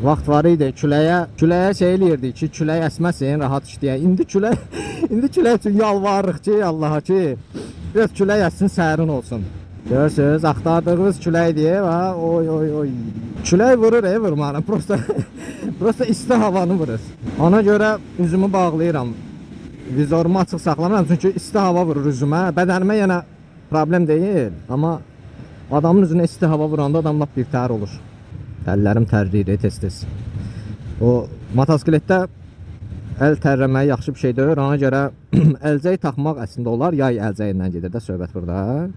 Vaxt var idi, küləyə şey eləyirdik ki, külək əsməsin, rahat işləyək. İndi külək, indi külək üçün yalvarırıq ki, Allaha ki, biraz külək əssin, sərin olsun. Görürsüz, axtardığınız külək deyə, ha, oy oy oy. Külək vurur, vurmağına. Prosta prosta isti havanı vurur. Ona görə üzümü bağlayıram. Vizorumu açıq saxlamıram çünki isti hava vurur üzümə. Bədənimə yenə problem deyil, amma adamın üzünə isti hava vuranda adam lap birtəhər olur. Əllərim tərləyir tez-tez. O motosikletdə əl tərləməyi yaxşı bir şey deyil. Ona görə əlcək taxmaq əslində olar. Yay əlcəyindən gedir də söhbət burada.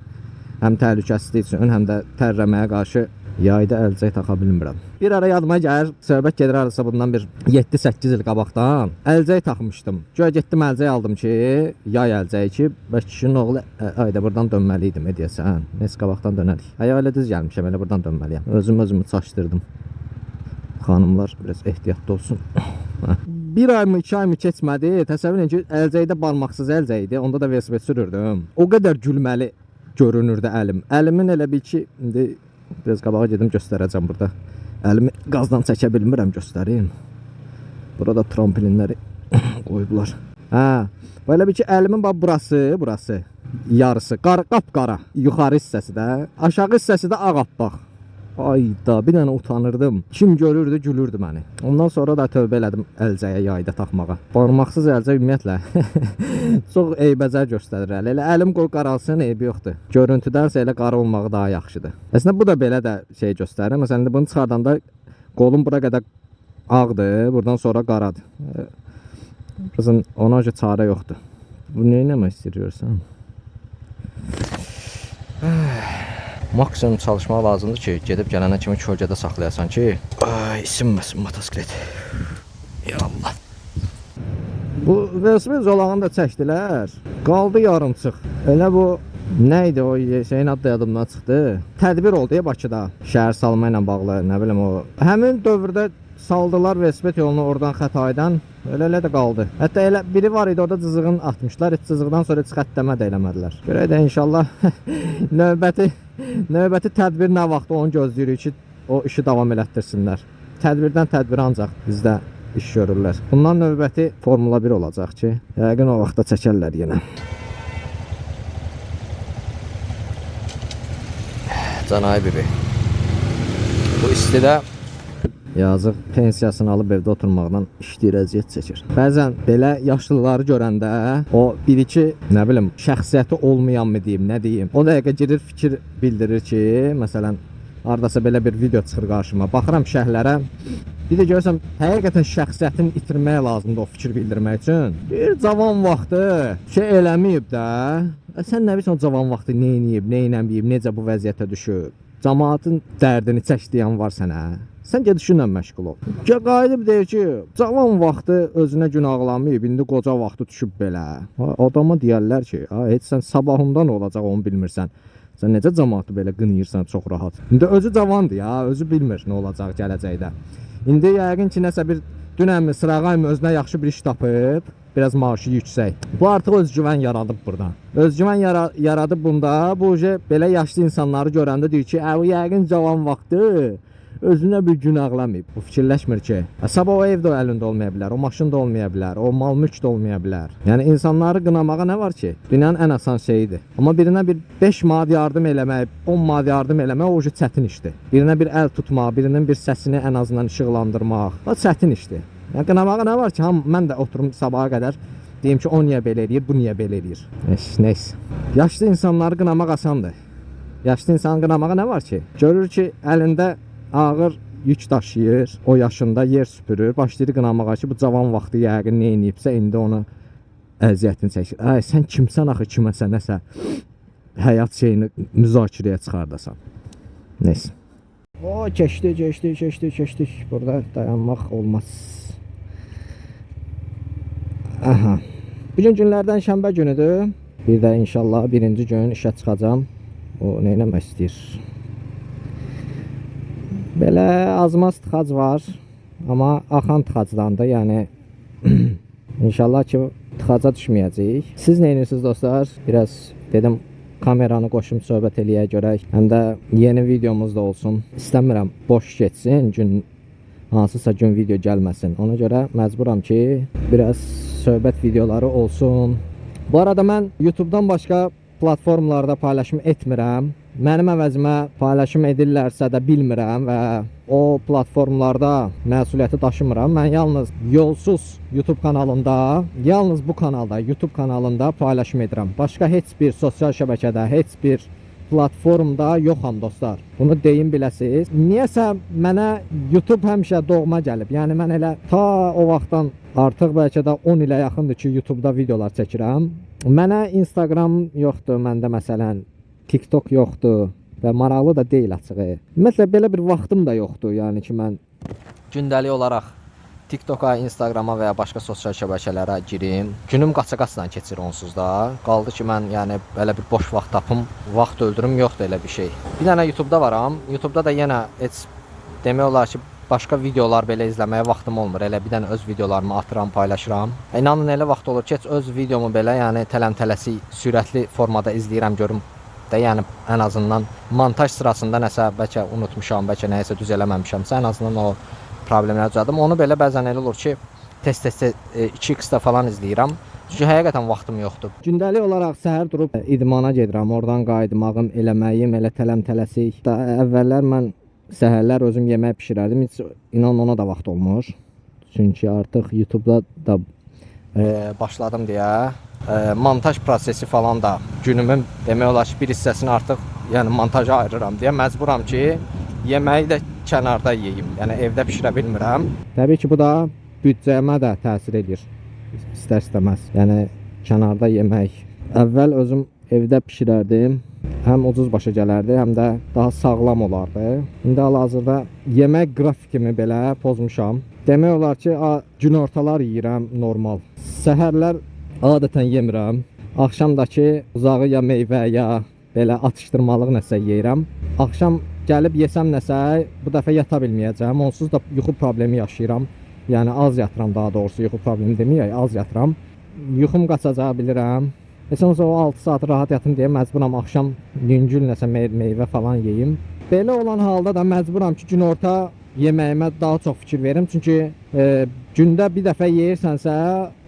Həm təhlükəsizlik üçün, həm də tərləməyə qarşı yayda əlcək taxa bilmirəm. Bir ara yadıma gəlir, söhbət gedir hardasa bundan bir 7-8 il qabaqdan. Əlcək taxmışdım. Güya getdim əlcək aldım ki, yay əlcəyi ki, bəs kişinin oğlu ayda burdan dönməli idim deyəsən. Neysə qabaqdan dönərik. Ay elə düz gəlmişəm, elə burdan dönməliyəm. Özüm özümü çaşdırdım. Xanımlar biraz ehtiyatlı olsun. Bir ay mı 2 ay mı keçmədi. Təsəvvür edin ki, əlcəkdə barmaqsız əlcək idi. Onda da velosiped sürürdüm. O qədər gülməli görünürdü əlim. Əlimin elə bil ki, indi biraz qabağa gedim göstərəcəm burada. Əlimi qazdan çəkə bilmirəm, göstərim. Burada trampolinləri qoyublar. Hə, belə bir ki, əlimin bax burası yarısı qara, qapqara yuxarı hissəsi də, aşağı hissəsi də ağappaq. Ayda, bir dənə utanırdım. Kim görürdü, gülürdü məni. Ondan sonra da tövbə elədim əlcəyə yayda taxmağa. Barmaqsız əlcək ümumiyyətlə çox eybəcər göstərir əli. Elə əlim qoy qaralsın, eybi yoxdur. Görüntüdənsə elə qara olmağı daha yaxşıdır. Əslində bu da belə də şey göstərir. Məsələn, indi bunu çıxardanda qolum bura qədər ağdır, buradan sonra qaradır. Qızın ona görə çarə yoxdur. Bu nə eləmək istəyirsən? Maksimum çalışmaq lazımdır ki, gedib gələnə kimi kölgədə saxlayasan ki, ay isinməsin motosiklet. Ya Allah. Bu velosiped zolağını da çəkdilər. Qaldı yarımçıq. Elə bu nə idi o şeyin adı da yadımdan çıxdı. Tədbir oldu ya Bakıda. Şəhər salma ilə bağlı, nə bilim o. Həmin dövrdə saldılar velosiped yolunu oradan Xətaydan. Elə də qaldı. Hətta elə biri var idi orada cızığın atmışlar. Heç cızıqdan sonra heç xəttəmə də eləmədilər. Görək də inşallah növbəti tədbir nə vaxt onu gözləyirik ki, o işi davam elətdirsinlər. Tədbirdən tədbirə ancaq bizdə iş görürlər. Bundan növbəti Formula 1 olacaq ki, yəqin o vaxtda çəkərlər yenə. Canay bibi. Bu istidə yazıq pensiyasını alıb evdə oturmaqdan işləyir, əziyyət çəkir. Bəzən belə yaşlıları görəndə o bir-iki, nə bilim, şəxsiyyəti olmayan mı deyim, nə deyim. O dəqiqə girir fikir bildirir ki, məsələn, hardasa belə bir video çıxır qarşıma. Baxıram şərhlərə. Bir də görürsən, həqiqətən şəxsiyyətini itirmək lazımdır o fikir bildirmək üçün. Bir cavan vaxtı şey eləməyib də. Sən nə bilirsən o cavan vaxtı nə eləyib, nə eləməyib, necə bu vəziyyətə düşüb? Camaatın dərdini çək deyən var sənə. Sən get işinlə məşğul ol. Gəl qayıdıb deyir ki, cavan vaxtı özünə gün ağlamayıb, indi qoca vaxtı düşüb belə. Adama deyərlər ki, heç sən sabahından olacaq onu bilmirsən. Sən necə camaatı belə qınayırsan çox rahat. İndi özü cavandır ya, özü bilmir nə olacaq gələcəkdə. İndi yəqin ki, nəsə bir dünənmi, sırağaymı özünə yaxşı bir iş tapıb, biraz maaşı yüksək. Bu artıq özgüvən yaradıb burdan. Özgüvən yaradıb bunda, bu belə yaşlı insanları görəndə deyir ki, bu yəqin cavan vaxtı özünə bir gün ağlamayıb. Bu fikirləşmir ki, sabah o ev də əlində olmaya bilər, o maşın da olmaya bilər, o mal mülk də olmaya bilər. Yəni insanları qınamağa nə var ki? Dünyanın ən asan şeyidir. Amma birinə bir 5 manat yardım eləmək, 10 manat yardım eləmək o çətin işdir. Birinə bir əl tutmaq, birinin bir səsini ən azından işıqlandırmaq, o çətin işdir. Yəni qınamağa nə var ki? Ham mən də oturum sabaha qədər deyim ki, o niyə belə eləyir, bu niyə belə eləyir. Neyse. Yaşlı insanları qınamaq asandır. Yaşlı insanı qınamağa nə var ki? Görür ki, əlində ağır yük daşıyır, o yaşında yer süpürür, başlayır qınamağa ki, bu cavan vaxtı yəqin nə eləyibsə indi onu əziyyətini çəkir. Ay, sən kimsən axı kiməsə nəsə həyat şeyini müzakirəyə çıxardasan. Neyse. O keçdi. Burada dayanmaq olmaz. Aha. Bugün günlərdən şənbə günüdür. Bir də inşallah birinci gün işə çıxacağam. O nə eləmək istəyir? Belə azmaz tıxac var, amma axan tıxacdandır. Yəni inşallah ki tıxaca düşməyəcəyik. Siz nə edirsiniz dostlar? Biraz dedim kameranı qoşum söhbət eləyə görək. Həm də yeni videomuz da olsun. İstəmirəm boş getsin gün. Hansısa gün video gəlməsin. Ona görə məcburam ki, biraz söhbət videoları olsun. Bu arada mən YouTube-dan başqa platformlarda paylaşım etmirəm. Mənim əvəzimə paylaşım edirlərsə də bilmirəm və o platformlarda məsuliyyəti daşımıram. Mən yalnız Yolsuz YouTube kanalında, yalnız bu kanalda, YouTube kanalında paylaşım edirəm. Başqa heç bir sosial şəbəkədə, heç bir platformda yoxam dostlar. Bunu deyim biləsiz. Niyəsə mənə YouTube həmişə doğma gəlib. Yəni mən elə ta o vaxtdan artıq bəlkə də 10 ilə yaxındır ki, YouTube-da videolar çəkirəm. Mənə Instagram yoxdur, məndə məsələn TikTok yoxdur və maraqlı da deyil açığı. Ümumiyyətlə belə bir vaxtım da yoxdur, yəni ki mən gündəlik olaraq TikToka, Instagrama və ya başqa sosial şəbəkələrə girim. Günüm qaça-qaçla keçir onsuz da. Qaldı ki mən yəni belə bir boş vaxt tapım, vaxt öldürüm, yoxdur elə bir şey. Bir dənə YouTube-da varam. YouTube-da da yenə heç demək olar ki, başqa videolar belə izləməyə vaxtım olmur. Elə bir dənə öz videolarımı atıram, paylaşıram. İnanın elə vaxt olur ki, heç öz videomu belə, yəni tələm-tələsik sürətli formada izləyirəm, görüm də yəni ən azından montaj sırasında nəsə bəlkə unutmuşam, bəlkə nəyisə düz eləməmişəmsə, ən azından o problemləri düzəldim. Onu belə bəzən elə olur ki, tez-tez 2x-də falan izləyirəm. Çünki həqiqətən vaxtım yoxdur. Gündəlik olaraq səhər durub idmana gedirəm. Oradan qayıtmağım, eləməyim, elə tələm-tələsik. Da əvvəllər mən səhərlər özüm yemək bişirərdim. Heç inan ona da vaxt olmur. Çünki artıq YouTube-da da başladım deyə montaj prosesi falan da günümün demək olar ki, bir hissəsini artıq yəni montaja ayırıram deyə məcburam ki, yeməyi də kənarda yeyim. Yəni evdə bişirə bilmirəm. Təbii ki, bu da büdcəmə də təsir edir istər-istəməz. Yəni kənarda yemək. Əvvəl özüm evdə bişirərdim. Həm ucuz başa gələrdi, həm də daha sağlam olardı. İndi hal-hazırda yemək qrafikimi belə pozmuşam. Demək olar ki, günortalar yeyirəm normal. Səhərlər adətən yemirəm. Axşam da ki, uzağı ya meyvə ya belə atışdırmalıq nəsə yeyirəm. Axşam gəlib yesəm nəsə, bu dəfə yata bilməyəcəm. Onsuz da yuxu problemi yaşayıram. Yəni az yatıram daha doğrusu, yuxu problemi deməyək, az yatıram. Yuxum qaçacağı bilirəm. Heç olmasa o 6 saat rahat yatım deyə məcburam axşam yüngül nəsə meyvə falan yeyim. Belə olan halda da məcburam ki, günorta yeməyimə daha çox fikir verim. Çünki gündə bir dəfə yeyirsənsə,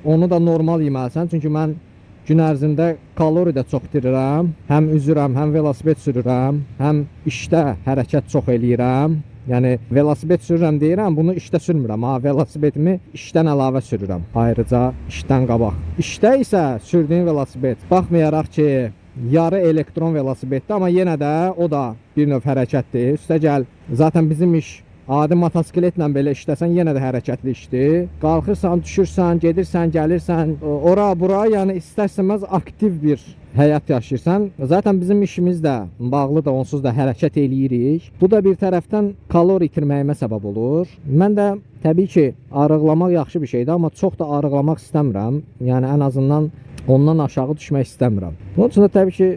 onu da normal yeməlisən. Çünki mən gün ərzində kalori də çox itirirəm. Həm üzürəm, həm velosiped sürürəm, həm işdə hərəkət çox eləyirəm. Yəni velosiped sürürəm deyirəm, bunu işdə sürmürəm. Ha, velosipedimi işdən əlavə sürürəm. Ayrıca işdən qabaq. İşdə isə sürdüyüm velosiped, baxmayaraq ki, yarı elektron velosipeddir, amma yenə də o da bir növ hərəkətdir. Üstəgəl zaten bizim iş adi motosikletlə belə işləsən yenə də hərəkətli işdir. Qalxırsan, düşürsən, gedirsən, gəlirsən, ora, bura, yəni istər-istəməz aktiv bir həyat yaşayırsan. Zaten bizim işimiz də bağlı da onsuz da hərəkət eləyirik. Bu da bir tərəfdən kalori itirməyimə səbəb olur. Mən də təbii ki, arıqlamaq yaxşı bir şeydir, amma çox da arıqlamaq istəmirəm. Yəni ən azından ondan aşağı düşmək istəmirəm. Bunun üçün də təbii ki,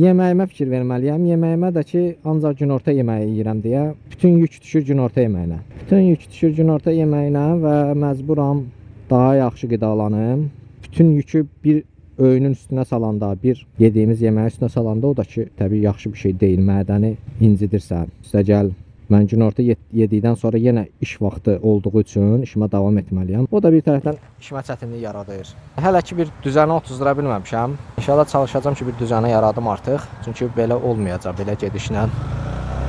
yeməyimə fikir verməliyəm. Yeməyimə də ki, ancaq günorta yeməyi yeyirəm deyə bütün yük düşür günorta yeməyinə. Bütün yük düşür günorta yeməyinə və məcburam daha yaxşı qidalanım. Bütün yükü bir öyünün üstünə salanda, bir yediyimiz yeməyin üstünə salanda o da ki, təbii yaxşı bir şey deyil, mədəni incidirsən. Üstəgəl mən günorta yedikdən sonra yenə iş vaxtı olduğu üçün işimə davam etməliyəm. O da bir tərəfdən işimə çətinlik yaradır. Hələ ki bir düzənə otuzdura bilməmişəm. İnşallah çalışacağam ki, bir düzənə yaradım artıq. Çünki belə olmayacaq, belə gedişlə.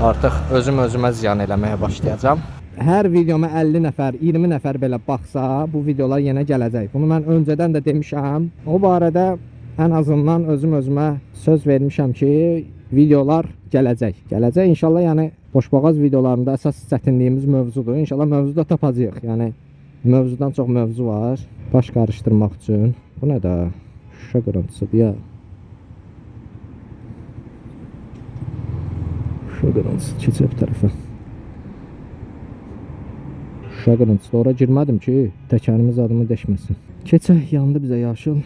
Artıq özüm özümə ziyan eləməyə başlayacağam. Hər videoma 50 nəfər, 20 nəfər belə baxsa, bu videolar yenə gələcək. Bunu mən öncədən də demişəm. O barədə ən azından özüm özümə söz vermişəm ki, videolar gələcək. Gələcək inşallah, yəni boşboğaz videolarında əsas çətinliyimiz mövzudur. İnşallah mövzu da tapacağıq. Yəni mövzudan çox mövzu var. Baş qarışdırmaq üçün. Bu nə də? Şüşə qırıntısıdır ya. Şüşə qırıntısı keçib bu tərəfə. Şüşə qırıntısı. Ora girmədim ki, təkərimiz adımı deşməsin. Keçək, yandı bizə yaşıl.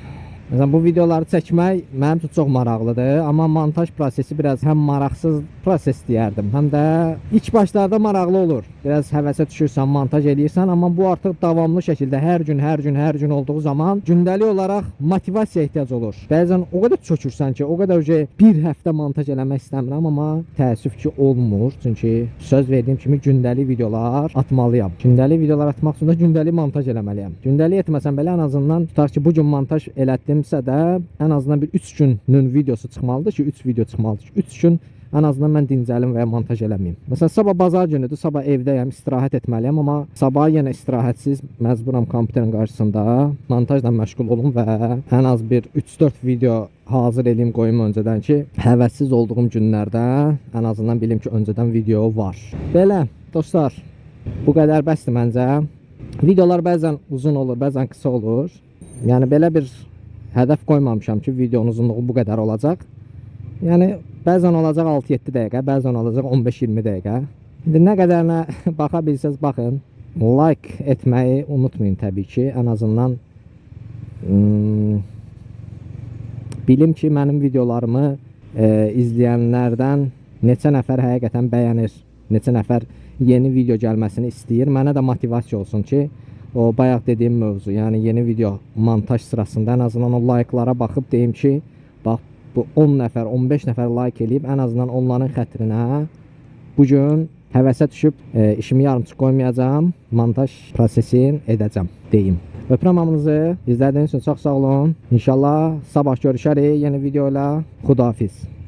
Məsələn, bu videoları çəkmək mənim üçün çox maraqlıdır, amma montaj prosesi biraz həm maraqsız proses deyərdim, həm də ilk başlarda maraqlı olur. Biraz həvəsə düşürsən, montaj eləyirsən, amma bu artıq davamlı şəkildə hər gün, hər gün, hər gün olduğu zaman gündəlik olaraq motivasiya ehtiyac olur. Bəzən o qədər çökürsən ki, o qədər ki, bir həftə montaj eləmək istəmirəm, amma təəssüf ki, olmur. Çünki söz verdiyim kimi gündəlik videolar atmalıyam. Gündəlik videolar atmaq üçün də gündəlik montaj eləməliyəm. Gündəlik etməsəm belə ən azından tutaq ki, bu gün montaj elətdimsə də ən azından bir 3 günün videosu çıxmalıdır ki, 3 video çıxmalıdır ki, 3 gün ən azından mən dincəlim və ya montaj eləməyim. Məsələn, sabah bazar günüdür, sabah evdəyəm, istirahət etməliyəm, amma sabah yenə istirahətsiz məcburam kompüterin qarşısında montajla məşğul olum və ən az bir 3-4 video hazır eləyim, qoyum öncədən ki, həvəssiz olduğum günlərdə ən azından bilim ki, öncədən video var. Belə, dostlar, bu qədər bəsdir məncə. Videolar bəzən uzun olur, bəzən qısa olur. Yəni belə bir hədəf qoymamışam ki, videonun uzunluğu bu qədər olacaq. Yəni bəzən olacaq 6-7 dəqiqə, bəzən olacaq 15-20 dəqiqə. İndi nə qədərinə baxa bilsəz baxın. Like etməyi unutmayın təbii ki, ən azından bilim ki, mənim videolarımı izləyənlərdən neçə nəfər həqiqətən bəyənir, neçə nəfər yeni video gəlməsini istəyir. Mənə də motivasiya olsun ki, o bayaq dediyim mövzu, yəni yeni video montaj sırasında ən azından o like-lara baxıb deyim ki, bax bu 10 nəfər, 15 nəfər like eləyib, ən azından onların xətrinə bu gün həvəsə düşüb işimi yarımçıq qoymayacağam, montaj prosesini edəcəm deyim. Öpürəm hamınızı. İzlədiyiniz üçün çox sağ olun. İnşallah sabah görüşərik yeni video ilə. Xudahafiz.